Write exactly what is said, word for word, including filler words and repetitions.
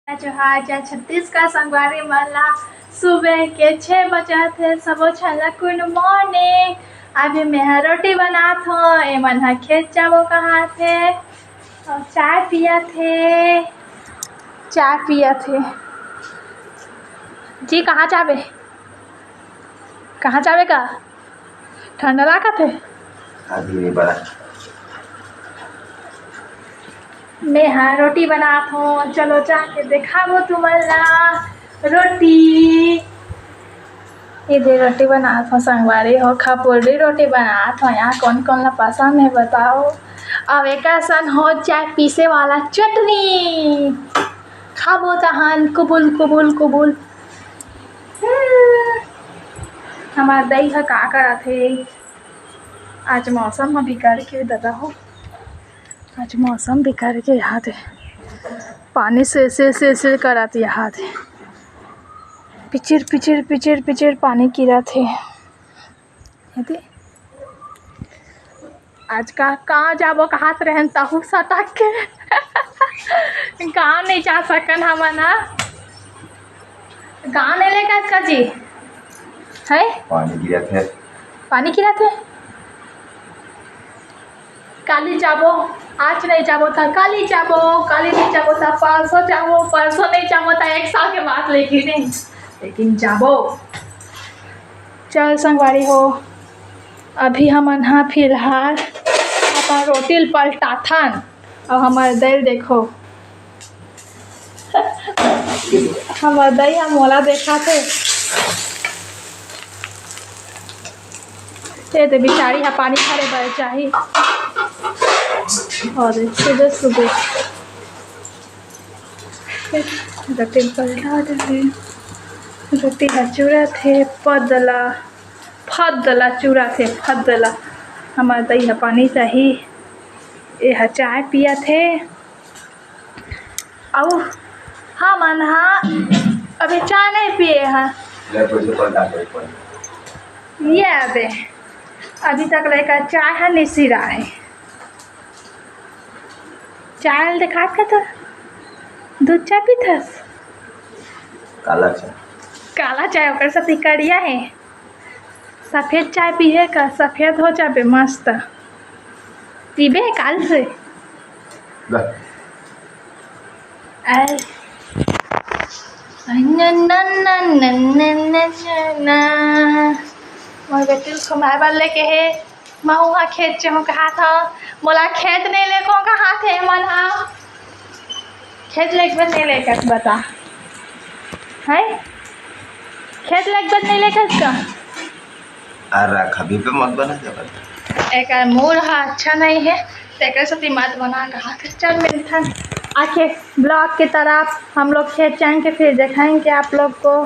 जोहार, जय छत्तीसगढ़ संगवारी मन ला। सुबह के छह बजत हे, सबो झन ला good morning। अभी मैं ह रोटी बनात हों, एमन ह खेत जाबो कहात हे अउ चाय पियत हे, चाय पियत हे। जी, कहाँ जाबे? कहाँ जाबे का? ठंडा लागत हे? अभी नहीं बड़ा। मैं हा रोटी बनात हों, चलो जाके देखाबो तुमन ला रोटी। ये दे रोटी बनात हों संगवारी हो, खपोली रोटी बनात हों। यहाँ कौन कौन ला पसंद है बताओ। अब एक असन हो चाय पीसे वाला चटनी खाबो तहन कुबुल कुबुल कुबुल। हम्म, हमार दई ह का करत हे? आज मौसम ह बिगड़ के ददा हो, आज मौसम बिगड़ के यहाँ दे पानी से से से से करत यहाँ दे पिचिर पिचिर पिचिर पिचिर पानी गिरत हे। ये दे आज का, कहाँ जाबो कहात रहन तहू सटक के। गाँव नहीं जा सकन हमन हा। गाँव नहीं लेकर का जी? है? पानी गिरत हे। पानी गिरत हे? काली जाबो, आज नहीं जाबो त काली जाबो, काली नहीं जाबो त परसों जाबो, परसों नहीं जाबो त एक साल के बाद लेकिन नहीं, लेकिन जाबो। चल संगवारी हो, अभी हमन हा फिलहाल अपन रोटी ल पलटाथन। अउ हमर दई ल देखो, हमर दई ह मोला देखाथे। ये दे बिचारी ह पानी भरे बर जाही। अउ सुबह सुबह रोटी ल पलटा देथे। रोटी ह चुरत हे, पदला, फदला चुरत हे, फदला। हमर दई ह पानी चाही, ए ह चाय पियत हे। अउ हमन ह अभी चाय नहीं पिए ह। ले, पहिले पलटा दे, पहिले। ये दे, अभी तक लेकर चाय ह नहीं सिरा हे। चाय ल देखात का तो दूध चाय पीथस? काला चाय। काला चाय, ओकर साथ ही करिया हे। सफेद चाय पीहे का, सफेद हो जाबे मस्त। पीबे काल से? ला। आय। न, न, न। मोर बेटी ल घुमाए बर लेके हे। महू हा खेत चहूँ कहात हव, मोला खेत नहीं लेको कहात हे मन हा। खेत लेके नहीं लेके बता, है? खेत लेके नहीं लेके का? अरे रख, अभी पे मत बना जबरदस्त। एकर मूड हा अच्छा नहीं है, तेकर सेती मत बना कहात हे। चल मिलथन आके ब्लॉग की तरफ, हम लोग खेत जाएंगे, फिर दिखाएंगे आप लोग को।